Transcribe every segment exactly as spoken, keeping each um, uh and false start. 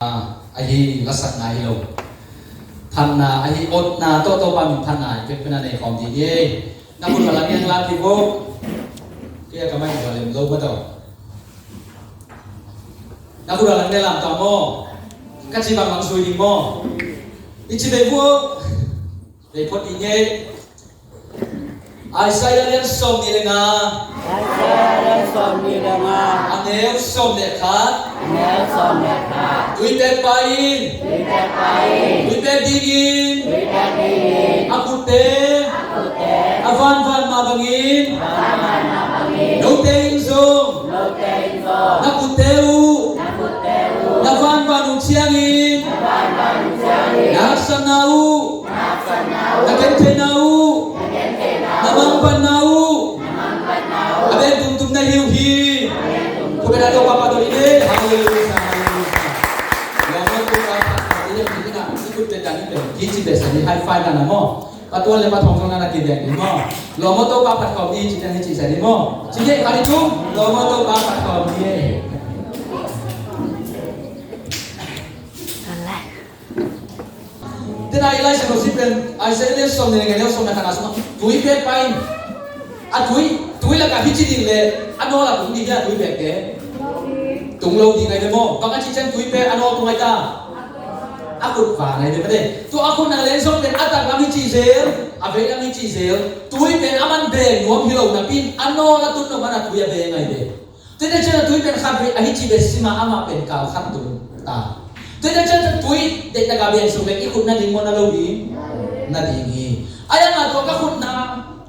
Ahi lasakna hi lo. Phatna ahi otna tawh Topa min phatna i pekpena nei khawm dih hi. Na khut a la ngen lam hi vo. Kei a ka mai ka lem lo ma tawh. Na khut a la ngen lam tawh maw. Ka ci bang bang sui ding maw. I ci bei vo. Bei phot dih ngei. Isaiah lian sawm nih le nga. Isaiah lian sawm nih le nga. A neu sawm le khat. A neu sawm le khat. Tuipi pek in. Tuipi pek in. Tuipi pek dingin. Tuipi pek dingin. A kutte. A kutte. A vanvan mah bangin. A vanvan mah bangin. Note in zong. Note in zong. Na kutte uh. Na kutte uh. Na vanvan uh ciangin. Na vanvan uh ciangin. Na haksatna uh. Na gentheihna uh. Na mangpatna uh. A bek tumtum na hi uh hi. Ko bek a Topa phat dih hi. Halleluiah, halleluiah. Lawm aw, Topa phat khawm dih hi. Hi na, i khut bek dan hi bek. Hi ci bek sa ni, high five dan a maw. Pa Tuan le Pa Thawng zong na na kibek dih maw. Lawm aw, Topa phat khawm dih ci dan hi ci sa ni maw. Ci dih kha dih tum. Lawm aw, Topa phat khawm dih hi. Tena i Lai Siangtho sim pen Isaiah lian sawm nih le nga, neu sawm le khat na sungah tuipi pek in. A tui, tui lakah hi ci ding le a nawl a tung ding hi a tuipi pekte. Tung lo ding ahi ve maw. Bang a ci ciang tuipi a nawl tung ahi ta. A khut van ahi ve mate. Tua a khut na leng sawm pen a taklam hi ci zel, a veilam hi ci zel. Tuipi a man beng nuam hi lo napi in a nawl a tun lo man a tui a beng ahi ve. Tuite cian a tui pen khat vei ahi ci ve sim a amah pen kal khat tung ta. Tuite cian a tui deihtak a beng suk ve i khut na ding maw na lo ding? Na ding hi. Ahi hang a tua ka khut na,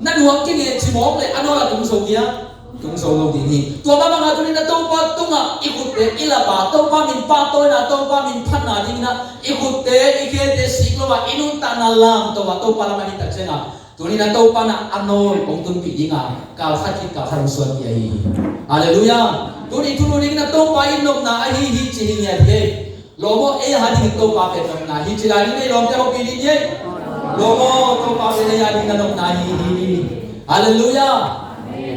na nuam kei nge ci mawk le a nawl a tung zo kia? Tung zo lo ding hi. Tua mah bang a tuni na Topa tungah i khut pen i lap a, Topa min pahtawina, Topa min phatna dingin a i khutte, i khete sik lo a, i nuntakna lamto a, Topa lamah hi tak ciangin a Tuni na Topa na a nawl hong tunpih ding a, kal khat khit kal khat hong suanpih ahi hi. Halleluiah. Tuni thulu ding na Topa in nopna ahi hi ci hi ngiat hi. Lawm aw, ei a ha ding Topa pen nopna hi ci lai ding ei lawmte hopih ding hi. Lawm aw, Topa pen ei a ding na nopna ahi hi. Halleluiah.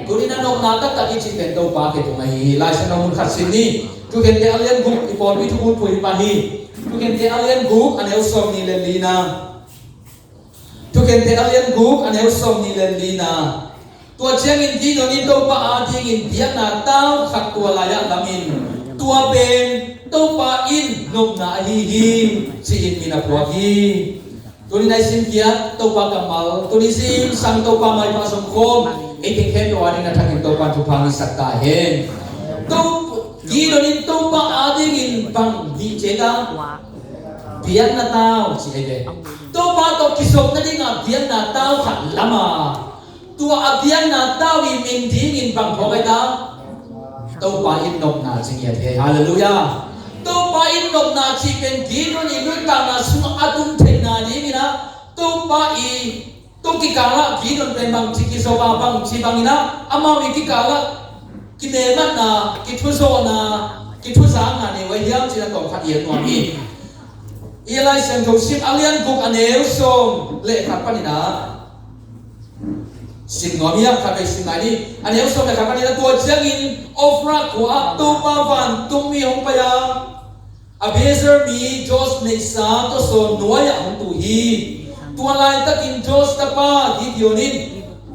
Tuni na nopna taktak i cih pen Topa khe tung ahi hi. Lai Siangtho mun khat sim ni. Thukhente a lian guk, i pawlpi thu mun pui pa hi. Thukhente a lian guk, a neu sawm nih le lina. Thukhente a lian guk, a neu sawm nih le lina. Tua ciangin Gideon in Topa adingin biakna tau khat tua lai-ah lamin, tua pen Topa in nopna ahi hi, ci-in min a phuak hi. Tuni na i simkhiat Topa kammal, tuni zingsang Topa maipha sungkhawm, ei khempeuh ading na thakin Topa thupha ngisak ta hen. To, Gideon in Topa adingin bang dih ciat a, biakna tau ci ahi ve. Topa tawh kizopna dingah biakna tau khat lam a, tua a biakna tau i min dingin bang phawk ahi ta? Topa in nopna ci ngiat hi. Halleluiah. Topa in nopna cih pen Gideon i nuntakna sungah a tung theihna dingin ah Topa i Tua kikalah Gideon pen bangci kizop a, bangci bangin ah amau i kikalah kimematna, kithuzawhna, kithuzakna nei uh ahi hiam cih na tawmkhat i et nuam hi. I Lai Siangtho sim a lian guk a neu sawm le khat panin ah sim nuam hi a, khat vei sim lai ni. A neu sawm le khat panin ah tua ciangin Ofra khua ah Topa vantungmi hong pai a, Abiezer mi Joash neihsa tawsawn nuai-ah hong tu hi. Tua laitakin Joash tapa Gideon in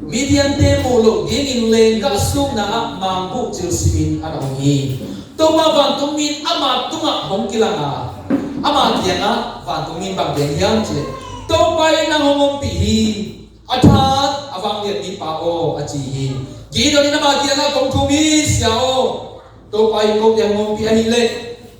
Midiante muh loh dingin lenggah sukna ah mangbuh cilsimin a na om hi. Topa vantungmi in ama tungah hong kilang a, ama kiangah vantungmi in bang gen hiam cih leh, Topa in nang hong ompih hi. A that a vangliat mipa aw, a ci hi. Gideon in ama kiangah, kong thu mi sia aw, Topa in kote hong ompih ahih leh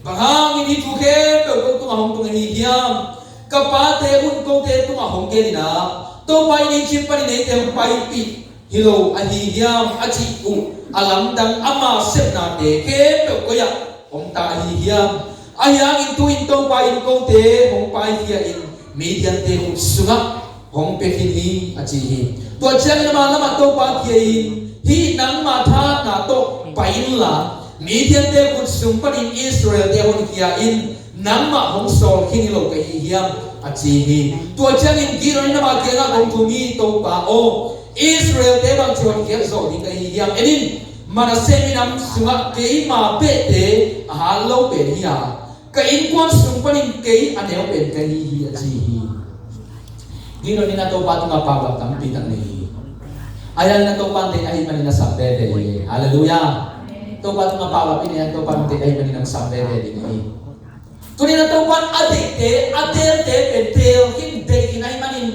bang hangin hih thu khempeuh ko tungah hong tung ahi hiam? Ka pate un kote tungah hong gen in ah, Topa in Egypt panin eite hong paipih hi lo ahi hiam, a cih uh a lamdang ama sepnate khempeuh koi-ah om ta ahi hiam? Ahi hangin tu-in Topa in kote hong paikhia in Midiante khut sungah hong pia khin hi, a ci hi. Tua ciangin ama lamah Topa kia in, hih nangmah thahatna tawh pai inla, Midiante khut sung panin Israelte honkhia in, nangmah hong sawl khin hi lo ka hi hiam, a ci hi. Tua ciangin Gideon in ama kiangah, kong thu mi Topa aw, Israelte bangci honkhiat zawh ding ka hi hiam? En in, Manasseh minam sungah keima behte a hat lo pen hi a, Ka innkuan sung panin kei a neu pen ka hi hi, a ci hi. Gilonin a Topa tungah paulap tampi tak nei hi. A hiangin a Topa in deih ahih manin a sam veve hi. Halleluiah. Topa tungah paulap in, a Topa in deih ahih manin a sam veve ding hi. Tunin a Topa in a deihte, a teelte pen teel khin deih in ahih manin,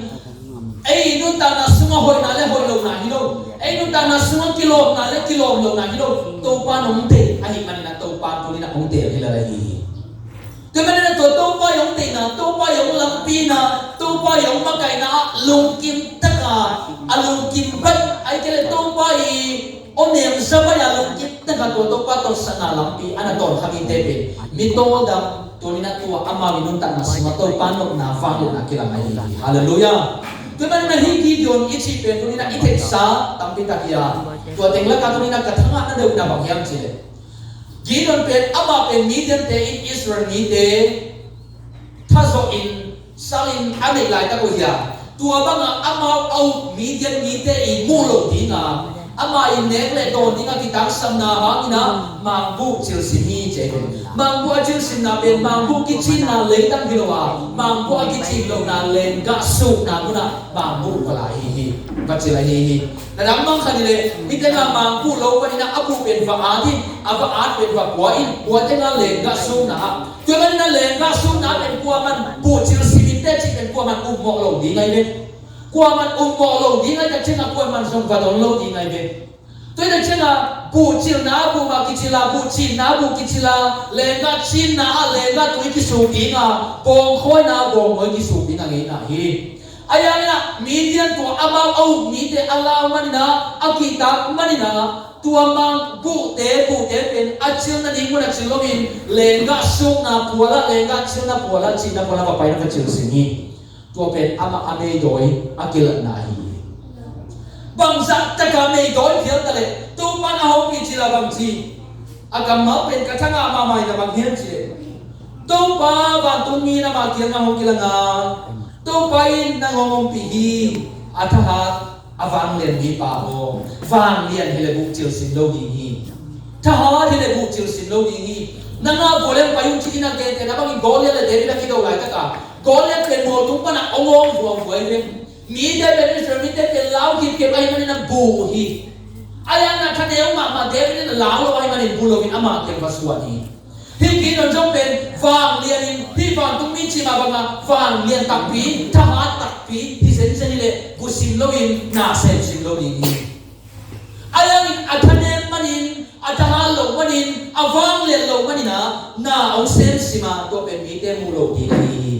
ei nuntakna sungah hoihna le hoih lohna hi lo, ei nuntakna sungah kilawmna le kilawm lohna hi lo, Topa in hong deih ahih manin a Topa in tunin a hong teel hi lel ahi hi. Tua manin a tua Topa i hong deihna, Topa i hong lampina, Topa i hong makaihna ah lungkim taka, a lungkim bai, ahih kei leh Topa i aw nemsa bai a lungkim taka tua Topa tawh sana lampi a na tawn kha mite pen mi tawldam, tunin a tua amau i nuntakna sungah Topa nopna vangliatna kilang ahi hi. Halleluiah. Tua manin a hih Gideon i cih pen tunin a i theihsa tampi tak hi a, tua teng lakah tunin a ka thangahna deuh na bang hiam cih leh, Gideon pen amah pen Midiante in Israel mite thazawh in, sal in a neih laitak uh hi a, tua bangah amau a uk Midian mite i muh loh dinga, amah i nek le dawn dinga kitangsapna hangin a mangbuh cilsim hi ci hi. Mangbuh a cilsimna pen mangbuh kicinna leitang hi lo a, mangbuh a kicin lohna lenggah sukna munah mangbuh va la hi hi, va cil ahi hi. Na dang mang khat hi leh, hih tengah mangbuh lo panin a, a buh pen va at in, a va at pen va pua in, pua tengah lenggah sukna ah. Tua manin a lenggah sukna pen kuaman buh cilsim in teh cih pen kuaman um mawh lo ding ahi ve. Kuaman um mawh lo ding ahi tak ciangin kuaman zong va don lo ding ahi ve. Tua hi tak ciangin buh cilna buh mah kicil a, buh cinna buh kicil a, lenggah cinna ah lenggah tui kisuk ding a, bawng khawina bawng mawi kisuk ding a ngeina hi. A hiangin a Midian tua amau a uk mite a lau manin a, a kihtak manin a, tua mangbuhte buhte pen a cil nading mun a cil loin lenggah sukna pualah, lenggah cilna pualah, cinna pualah va paina va cilsim hi. Tua pen amah a meidawi a kilatna hi. Bangzah taka meidawi phial ta leh Topa in a hong picil a bangci, a kammal pen ka thangah mahmah in a bang hiam cih leh, Topa vantung mi in amah kiangah hong kilang a, Topa in nang hong ompih hi. A thahat a vanglian mipa aw, vanglian hi leh buh cilsim lo ding hi. Thahat hi leh buh cilsim lo ding hi. Nang a vua leng pai un ci-in a gentehna bangin Goliath le David a kido laitak a, Goliath pen mualtung panah hong awng vuangvuai ve. Mite pen Israel mite pen lau kipkip ahih manin a buh uh hi. A hiangin a thaneu mahmah David in a lau lo ahih manin buh loin amah kiang va suan hi. Hih Gideon zong pen vanglian in, hih vantung mi cih mah bangah vanglian takpi, thahat takpi hi zenzen hi leh buh sim loin na sem sim lo ding hi. A hiangin a thanem manin, a thahat loh manin, a vanglian loh manin a na hong sem sim a, tua pen mite muh loh ding ahi hi.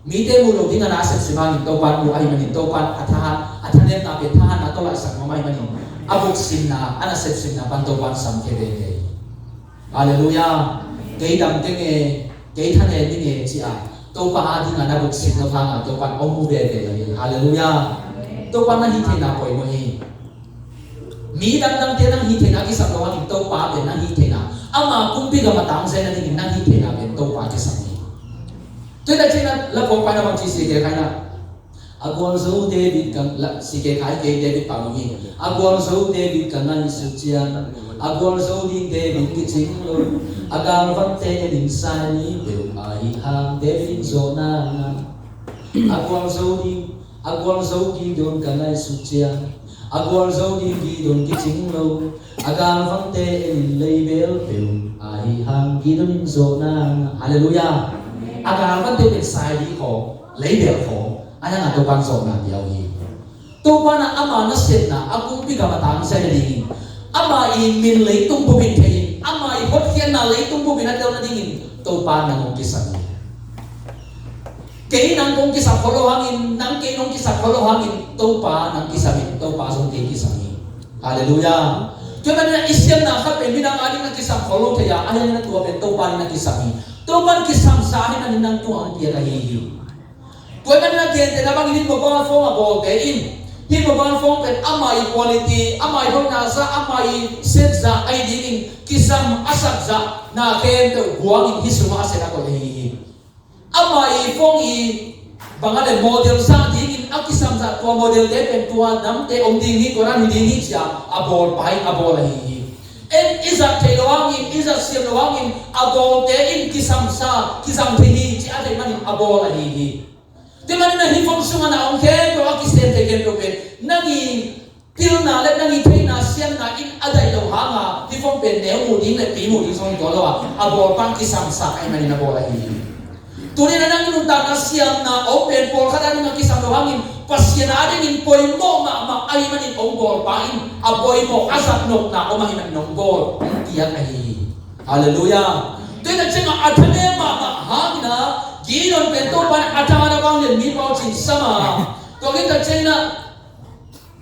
Mite muh loh ding a na sepsim hangin Topa in muh ahih manin Topa in a thahat, a thanemna pen thahatna tawh laihsak nuam ahih manin a buksimna, a na sepsimna pan Topa in samkhia veve hi. Halleluiah. Kei dam keng e, kei thanem ing e ci-a Topa a dingin na buksim lo hangin Topa in hong mu veve hi. Halleluiah. Topa in na hih theihna poimawh hi. Mi dangdangte nang hih theihna kisam lo hangin Topa pen nang hih theihna, ama kumpi gam a tangzai nadingin nang hih theihna pen Topa kisam hi. Tua hi ta cihna la phuak paina bang ci si kei khai na. A gualzo David ka la si kei khai kei David pa hi. A gualzo David ka ngaihsut ciang, a gualzo ding David kicing lo, a galvante ding sai ni peuh ahi hang David in zawhna ngah. A gualzo ding A gualzo Gideon ka ngaihsut ciang, a gualzo ding Gideon kicing lo, a galvante enin leibel peuh ahi hang Gideon in zawhna ngah. Halleluiah. A galvante pen sai ding khawng, leibel khawng, a hiangin Topa in zawhna pia uh hi. Topa in ama nasepna, a kumpi gam a tangzai nadingin, ama i min leitung bup in thei in, ama i hotkhiatna leitung bup in a tel nadingin Topa in nang hong kisam hi. Kei nang kong kisap khol lo hangin, nang kei nong kisap khol lo hangin, Topa nang kisam in, Topa zong kei kisam hi. Halleluiah. Tua manin a i siamna khat pen midang a ding na kisap khol lo thei a, a hiangin a tua pen Topa ding na kisam hi. Topa in kisamsa ahih manin nang tungah hong piak ahi hi. Tua manin a gentehna bangin hih mobile phone a bawlte in, hih mobile phone pen ama i quality, ama i hoihna zah, ama i set zah ahi dingin kisam a sak zah na khempeuh guangin hih sungah a set a koih ahi hi. Ama i phone i bang a le model zah dingin a kisam zah tua model te pen tua namte om ding hi, tua nam hi ding hi ci-a a bawl pai, a bawl ahi hi. i zat theih loh hangin, i zat siam loh hangin a bawlte in kisamsa, kizang thei hi ci a theih manin a bawl ahi hi. Tua manin a hih phone sungah na om khempeuh a kisem thei khempeuh pen nang i pilna le nang i theihna siamna in a daih loh hanga hih phone pen neu mu ding le pi mu ding zong hi tuan lo a, a bawlpa in kisamsa ahih manin a bawl ahi hi. Tuni-in a nang nuntakna siamna om pen pawlkhat a dingin a kisam loh hangin Pasian a dingin poimawh mahmah ahih manin hong bawlpa in a poimawh a zat nopna om ahih manin hong bawl hong piak ahi hi. Halleluiah. Tua hi tak ciangin a thanem mahmah hangin a Gideon pen Topa in a thahat a vanglian mipa uh cingsam a, tua hi tak ciangin a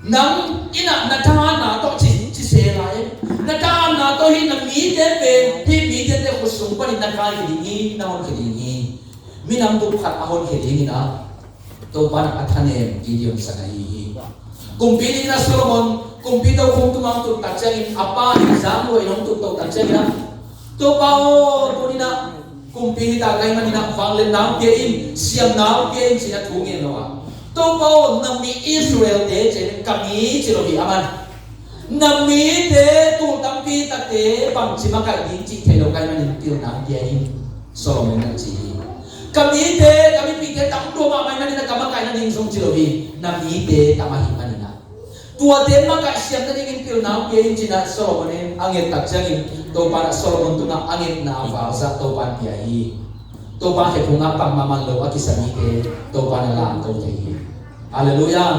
nang in a na thahatna tawh ci, ci se lai. Na thahatna tawh hih na mite pen hih Midiante khut sung panin na kai khia ding hi, na hon khia ding hi. Minam bup khat a hon khia ding hi na. Topa in a thanem Gideon sang ahi hi. Kumpi dingin a Solomon, kumpi tokhom tungah hong tun tak ciangin a pa in zang lua in hong tun to tak ciangin a, Topa aw, tuni-in a kumpi hi ta ka hih manin a vangliatna hong pia in, siamna hong pia in ci-in a thu ngen lo a, Topa aw, na mi Israelte ci-in, ka mi ci lo hi a man. Na mite tul tampi takte bangci makaih ding cih thei lo ka hih manin pilna hong pia in, Solomon in a ci hi. Ka mite, ka mipite tam lua mahmah ahih manin a ka makaih nading zong ci lo hi, na mite tam ahih manin a tuate makaih siam nadingin pilna hong pia in ci-in a Solomon in a nget tak ciangin Topa in a Solomon tungah a ngetna a valzah Topa in pia hi. Topa khe phungah bangmah man lo a kisa mite Topa in a lamto thei hi. Halleluiah.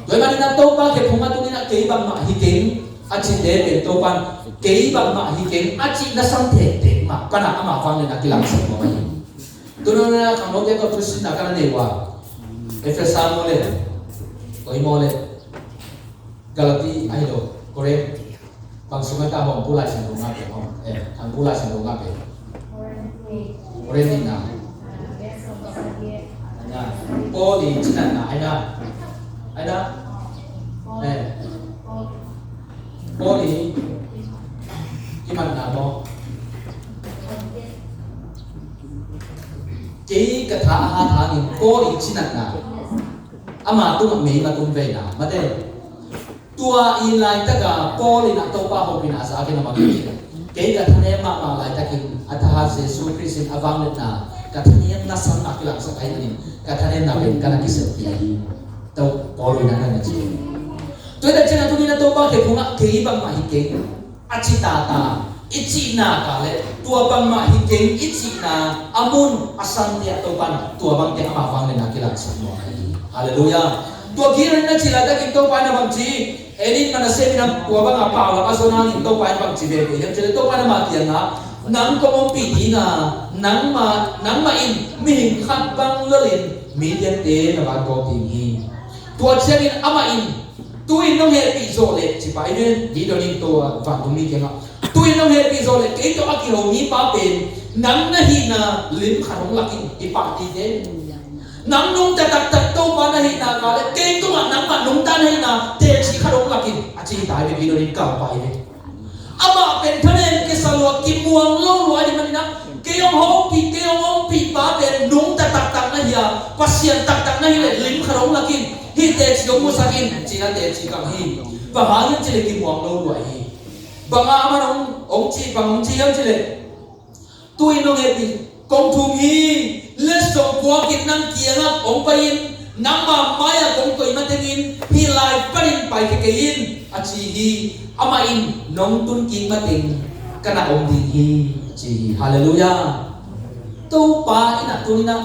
Tua ahih manin a Topa khe phungah tuni-in a kei bangmah hi keng a cite pen Topa in kei bangmah hi keng a cih na sam tektek mah pan a ama vangliatna kilangsak nuam ahi. Tuni-in a khangnote tawh thusinna ka na nei uh a, Efesa maw le, koi maw le, Galati ahi lo, Korin, bang sung a ta hong pu lai sing dong a pe hong, eh, hong pu lai sing dong a pe. Korin in na. Na, Paul i cinatna ai na. Ai na. Eh. Paul i, i manna maw. Kei ka tha a hat hangin Paul i cinatna. Ama tungah mei ma tung veina. Mate. Tua i laitaka Paul in a Topa hopihna a za kei na bang kei ka thanem mahmah laitakin a thahat Jesu Khrist in a vangliatna ka thanemna sang a kilangsak ahih manin ka thanemna pen ka na kiselpih ahi. Tua Paul in a na na ci. Tua hi tak ciangin a tuni-in a Topa khe phungah kei bangmah hi keng a ci tata i cihna ka le tua bangmah hi keng i cihna a mun a sante ah Topa in tua bangte ama vangliatna kilangsak nuam ahi. Halleluiah. Tua Gideon in a cih laitakin Topa in a bang ci, en in Manasseh minam tua banga pau lam a zon hangin Topa in bang ci veve hiam cih leh Topa in ama kiangah nang kong ompih dinga nangmah, nangmah in mihing khat bang lolin Midiante na vangawk ding hi. Tua ciangin amah in tu-in nong hehpih zawh leh ci pah in, Gideon in tua vantung mi kiangah tu-in nong hehpih zawh leh kei tawh a kiho mipa pen nang na hihna lim khat hong lak in i pahpihte. Nang nungta taktak Topa na hihna ka le kei tungah nangmah nungta na hihna teci khat hong lak in a ci hi ta hi ve, Gideon in kal pah hi ve. Amah pen thanem kisa lua kimuang lo lua ahih manin ah kei hong hopih, kei hong ompih pa pen nungta taktak na hi a, Pasian taktak na hi leh lim khat hong lak in hih teci hong musak in ci-in a teci kang hi. Bang hang hiam cih leh kimuang lo lua hi. Bang a amah hong, hong ci, bang hong ci hiam cih leh tu-in nong hehpih kong thum hi. Letsong puakin nang kiangah hong pai in, nangma mai-ah kong koih matengin hih lai panin pai khia kei in a ci hi. Amah in nong tun kik mateng ka na om ding hi a ci hi. Halleluiah. Topa in a tuni-in ah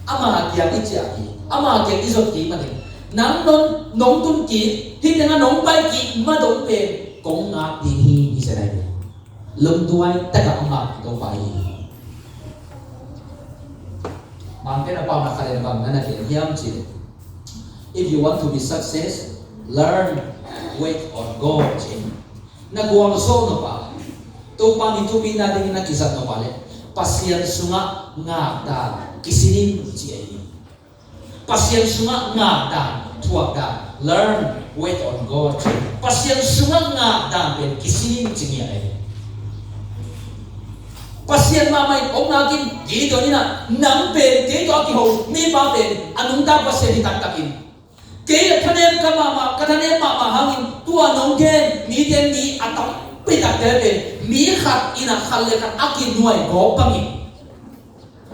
ama kiang i ciah kik, ama kiang i zot kik mateng nang nong, nong tun kik, hih tengah nong pai kik mateng pen kong ngak ding hi, hi se nai ve. Lungduai takah a ngak Topa hi. Mangte na pau na khat in bang na na gen hiam cih leh, if you want to be success, learn, wait on God, ci. Na gualzo nop a, Topa mi thupina dingin na kizat nop a leh Pasian sungah ngak dan kisin in ci ahi. Pasian sungah ngak dan, thuak dan, learn, wait on God. Pasian sungah ngak dan pen kisin in ci ngiat ahi. Pasian mahmah in hong ngak in, Gideon in ah nang pen kei tawh a kiho mipa pen a nungta Pasian hi taktak in. Kei a thanem ka mahmah, ka thanem mahmah hangin tua nong gen mite mi a tam Pitakte pen mi khat in a khat le khat a kinuai gawp bangin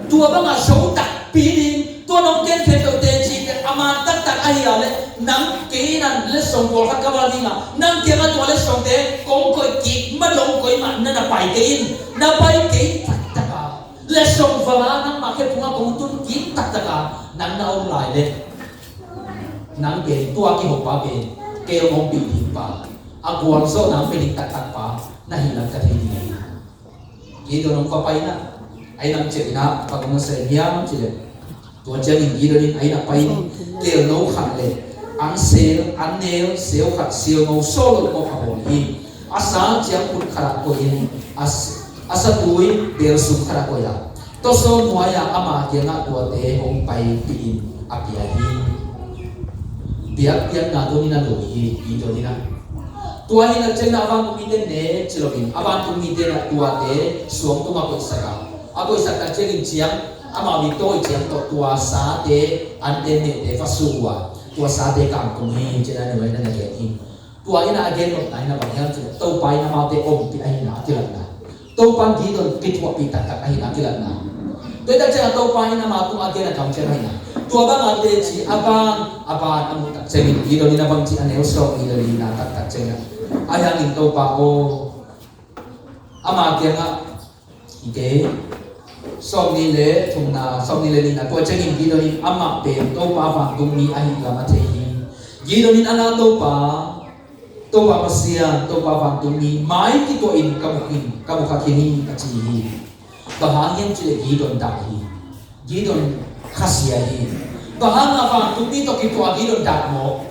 tua banga so takpi ding, tua nong gen khempeuh teci pen a man taktak ahi a leh nang kei in a letsong pawlkhat ka va ding a, nang kiangah tua letsongte kong koih kik ma dong koih mah na na pai kei in, na pai kei taktak a letsong vala nangmah khe phungah kong tun kik taktak a nang na om lai leh nang pen tua kihopa pen kei hong ompih ding pa, a gualzawhna hong pia ding taktak pa na hi lam ka thei ding hi. Gideon hong va pai in a, a inn ah ciah in a, bang hong na sem hiam cih leh, tua ciangin Gideon in a inn ah pai in, kelno khat le an sel, an nel, seu khat, sialngo sawh loh mawk a bawl hi. A sa ciang khut khat ah koih in, a s-, a satui beel sum khat ah koih a, tawsawn nuai-ah ama kiangah tuate hong paipih in a pia hi. Biakpiakna tawh ni na lo hi, Gideon in a. Tua hi na ciangin a vantungmite ne ci loin, a vantungmite na tuate suang tungah koihsak a, a koihsak tak ciangin ciang, amau i tawi ciang tawh tua sate, ante mehte va su uh a, tua sate kangkung hi, ci-in a nuai na na gen hi. Tua in a a gen nopna in a bang hiam cih leh, Topa in amaute ompih ahihna a kilatna. Topa in Gideon kithuahpih taktak ahihna a kilatna. Tua hi tak ciangin Topa in amau tungah a gen a kamciam ahihna. Tua bang a teci a ban, a ban a muh tak ciangin Gideon in a bangci a neu sawm nih le lina taktak ciangin, ahi hangin Topa aw, ama kiangah, okay, sawm nih le thumna, sawm nih le nihna, tua ciangin Gideon in amah pen Topa vantungmi ahih lam a thei hi. Gideon in a na Topa, Topa Pasian, Topa vantungmi mai kituahin ka mu khin, ka mu kha khin hi, a ci hi. Bang hang hiam cih leh Gideon dah hi. Gideon khasia hi. Bang hang a vantungmi tawh kituah Gideon dah maw?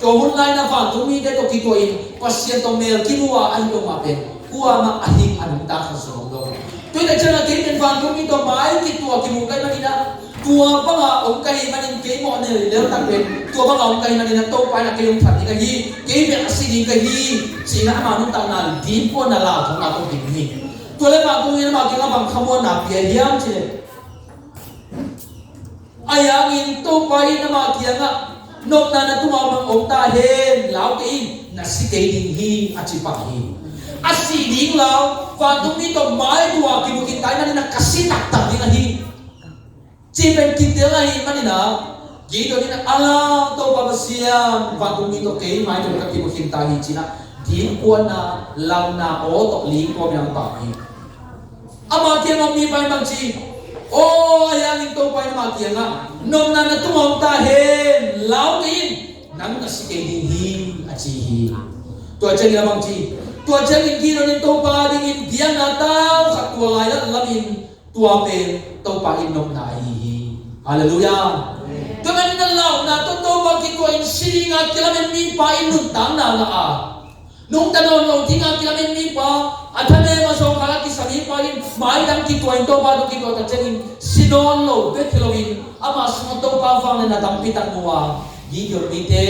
Tua hun lai-in a vantungmite tawh kituahin Pasian tawh mel kimu a, ahi lo mah pen kuamah a hing a nungta kha zo lo. Tua hi tak ciangin kei pen vantungmi tawh mai kituah kimu ka hih manin a, tua banga om ka hih manin kei mawh lel tak pen tua banga om ka hih manin a, Topa in a kei hong that ding ka hi, kei bek a si ding ka hi, ci-in a ama nuntakna dingkuan a lau thong a kong ding hi. Tua leh vantungmi in ama kiangah bang khamuanna pia hiam cih leh, ahi hangin Topa in ama kiangah, nopna na tungah bang om ta hen, lau kei in, na si kei ding hi, a ci pah hi. A si ding lau, vantungmi tawh mai tua kimu khin ta ahih manin a ka si taktak ding ahi, cih pen kitel ahih manin a, Gideon in a lau, Topa Pasian, vantungmi tawh kei mai tawh ka kimu khin ta hi, ci-in a dingkuanna, launa aw tawh lingkuan a pah hi. Ama kiangah mipa in bang ci, aw, ahi hangin Topa in ama kiangah, nopna na tungah om ta hen, lau kei in, nang na si kei ding hi, a ci hi. Tua ciangin a bang ci, tua ciangin Gideon in Topa dingin biakna tau khat tua lailat lamin, tua pen Topa in nopna ahi hi. Halleluiah. Tua manin a launa tawh Topa kituahin si dinga kilamen mipa in nuntakna ngah a, nungta nawn lo dinga kilamen mipa, a thanem a zawngkhal a kisa mipa in maidang kituahin Topa tawh kituah tak ciangin si nawn lo bek hi loin, ama sungah Topa vangliatna tampi tak mu a, Gideon mite,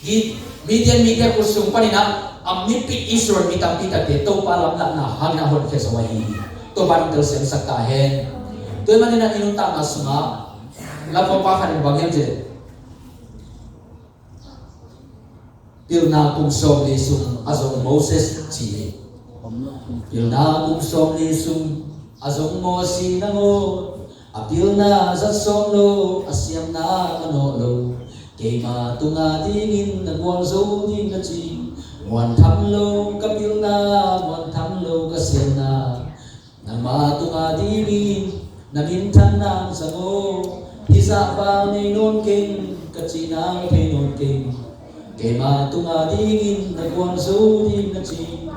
Gi-, Midian mite khut sung panin a, a mipih Israel mi tampi takte Topa lamlahna hangin a honkhia zo ahi hi. Topa in telsiamsak ta hen. Tua ahih manin a i nuntakna sungah lamkongpa khat in bang hiam cih leh, pilna kum sawmli sung a zong Moses ci hi. Pilna kum sawmli sung a zong Moses nangawn, a pilna zat sawm lo, a siamna manawh lo, keima tunga dingin na gualzo ding na ci. Muan tham lo ka pilna, muan tham lo ka siamna, nangma tunga dingin na minthanna zang aw. Hih zah bang nei nawn keng, ka cihna thei nawn keng, keima tunga dingin na gualzo ding na ci.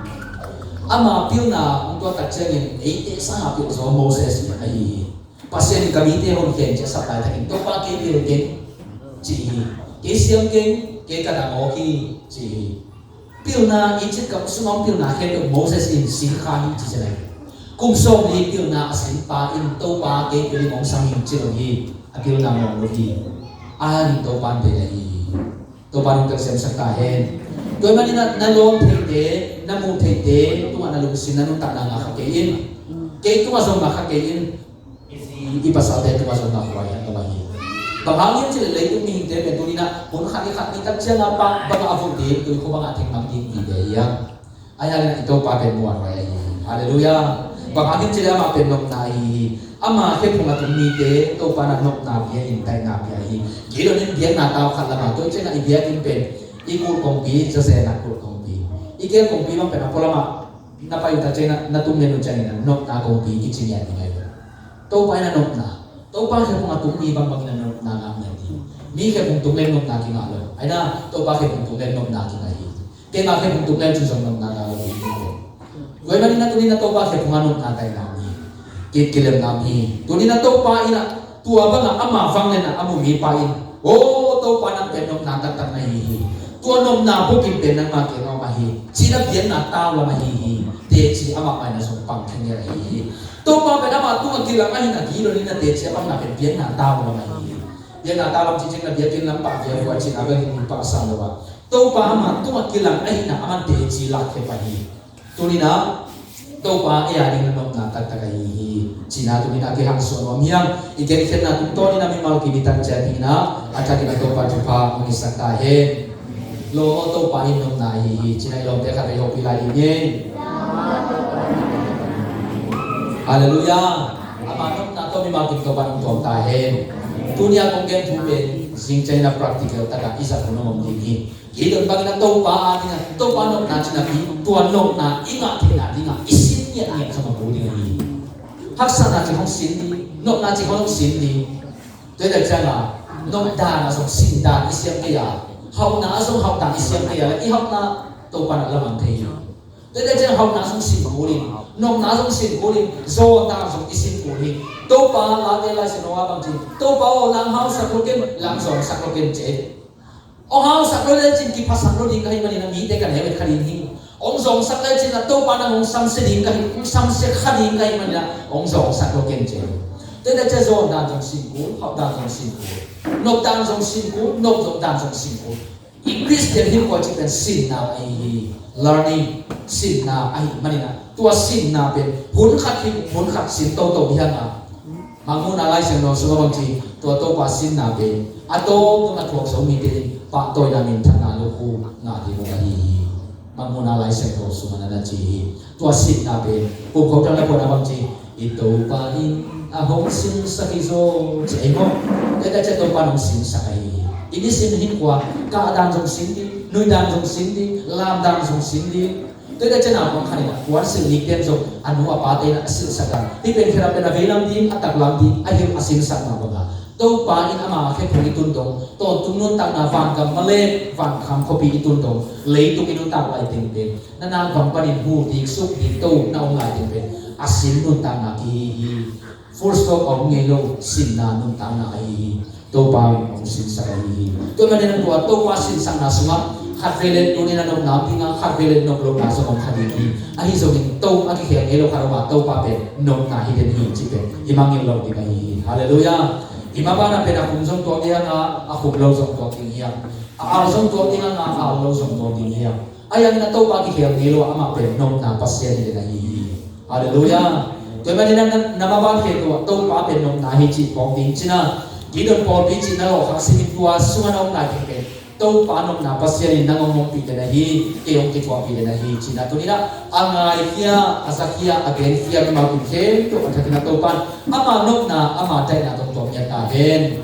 Ama pilna hong tuah tak ciangin eite sanga pilzaw Moses ahi hi. Pasian in ka mite honkhen ci a sap laitakin Topa kei pil keng ci hi. Kei siam keng, kei ka dang awk hi ci hi. Pilna, Egypt gam sungah pilna khempeuh Moses in sin kha hi ci ci lai. Kum sawmli pilna a sinpa in Topa kei pil in hong sang hi ci lo hi. A pilna mawng lo hi. A hangin Topa in pil ahi hi. Topa in hong telsiamsak ta hen. Tua ahih manin na, na lawm theite, na muh theite tungah na lungsim, na nuntakna ngah kha kei in. Kei tungah zong ngah kha kei in. I pasalte tungah zong ngah khuai hiam, ka bang hi. Bang hang hiam cih leh leitung mihingte pen tuni-in ah hun khat ni khat ni tak ciangin ah bang, bang a vut ding, tui khua bangah thengmang ding tite hi a. Ahi hangin i Topa pen muanhuai ahi hi. Halleluiah. Bang hang hiam cih leh amah pen nopna ahi hi. Ama khephung a tung mite Topa in ah nopna pia in, taihna pia hi. Gideon in biakna tau khat lam a, tua ciangin ah i biakinn pen i kulh kongpi, zazen a kulh kongpi, i keel kongpi bang pen a pualam ah na pai uh tak ciangin ah na tung den uh ciangin ah nopna kongpi kici ngiat ding ahi hi. Topa in ah nopna, Topa khephung a tung mi bangbang in ah nopna ngah ngiat ding. Mi khephung tung leng nopna kingah lo. Ahi na, Topa khephung tung leng nopna kingah hi. Keima khephung tung leng cun zong nopna ngah lo ding hi. Tua ahih manin ah tuni in ah Topa khephung ah nopna taihna om hi. Ki, kilemna om hi. Tuni in ah Topa in ah tua bang ah ama vangliatna a mu mipa in, "Oh, Topa, nang pen nopna taktak na hi hi. Tua nopna bukim pen nangmah kiang a om ahi hi," ci-in ah biakna tau lam ahi hi. Teci amah mah in ah zong pang khin ngiat ahi hi. Topa pen amah tungah kilang ahihna Gideon in ah teci a pangna pen biakna tau lam ahi hi. Biakna tau lam cih ciangin ah biakinn lam pah viauvua cihna bek hi, pahsa lo a, Topa amah tungah kilang ahihna aman teci lak khep ahi hi. Tuni in ah Topa ei a ding nopna taktak ahi hi. Cihna tuni in ah kihanthawn nuam hi hang. I genkhiatna tungtawn in ah mimal kim i tan ciat ding in ah a thakin ah Topa thupha hong hisak ta hen. Lawm aw, Topa in nopna ahi hi. Ci-in ah i lawmte khatvei hopih lai ding hi. Halleluiah. Ama nopna tawh mimal kim Topa in hong tuam ta hen. Tuni a kong gen thu pen zing ciangin ah practical tak a i zat hun hong om ding hi. Gideon bangin ah Topa a ding a, Topa nopna cih napi, tua nopna i ngah theihna ding a i sin ngiatngiat kha mah kul ding ahi hi. Haksatna cih hong sin ding, nopna cih hong sin ding. Tua ahih ciangin ah nop dan ah zong sin dan i siam kei a, hauhna ah zong hauh dan i siam kei a leh i hauhna Topa in ah lamang thei hi. Tua ahih ciangin hauhna zong sin kul in, nopna zong sin kul in, zawn dan zong i sin kul hi. Topa, Late Lai Siangtho ah bang ci, "Topa aw, nang hausak lo ken, nang zawngsak lo ken," ci. Hong hausak lo lecin kiphasak lo ding ka hih manin ah mite ka neu et kha ding hi. Hong zawngsak lecin ah Topa nang hong samsia ding ka hih, hong samsia kha ding ka hih manin ah hong zawngsak lo ken, ci. Tua ahih ciangin zawn dan zong sin kul, hauh dan zong sin kul, nop dan zong sin kul, nop zawh dan zong sin kul. I Khristian hinkhua cih pen sinna ahi hi. Learning, sinna ahih manin ah tua sinna pen hun khat hi, hun khat sin toto hi hang a, Mangmuhna Lai Siangtho sungah bang ci, tua Topa sinna pen a tawpna thuak zo mite in pahtawina, minthanna, lukhu ngah ding uh ahi hi. Mangmuhna Lai Siangtho sungah na na ci hi. Tua sinna pen kumkhuam tang na phuan a bang ci, "I Topa in a hong sinsak hi zaw," ci ei maw. Tua ahih ciang Topa in hong sinsak ahi hi. I nisim hinkhua kah dan zong sin ding, nui dan zong sin ding, lam dan zong sin ding. Tua ahih ciang naupang khat in ah puan silh nik pen zong a nu a pate in ah a silhsak dan, hih pen khedap pen a veilam ding, a taklam ding, a hilh a sinsakna bang a, Topa in ama khephung i tun dong, tawntung nuntakna, vangam malen, vankham khuapi i tun dong, leitung i nuntak lai teng pen na nakvang panin hu dik suk dik to na om lai teng pen a sin nuntakna kihi hi. Full stop a om ngei lo, sinna nuntakna ahi hi. Topa in hong sinsak ahi hi. Tua ahih manin ah tua Topa sinsakna sungah khatvei leh tuni in ah nopna om ding a, khatvei leh nop lohna zong om kha ding hi. Ahi zongin to a kikhel ngei lo khat om a, Topa pen nopna hi den hi cih pen i mangngilh loh ding ahi hi. Halleluiah. I maban ah pen a khum zong tuak ding hi hang a, a khum lo zong tuak ding hi hang. A au zong tuak ding hi hang a, a au lo zong tuak ding hi hang. Ahi hangin ah Topa kikhel ngei lo a, amah pen nopna Pasian hi den ahi hi. Halleluiah. Tua ahih manin ah na, na maban khempeuh ah Topa pen nopna hi cih phawk ding ci-in ah, Gideon pawlpi cih na lawhkhak simin tua sungah na om lai teng pen Topa nopna Pasian in nang hong ompih den ahi, kei hong kithuahpih den ahi ci-in ah tuni in ah a ngaikhia, a zakhia, a genkhia mimal kim khempeuh a thakin ah Topa in ama nopna, ama taihna tawh tuam ngiat ta hen.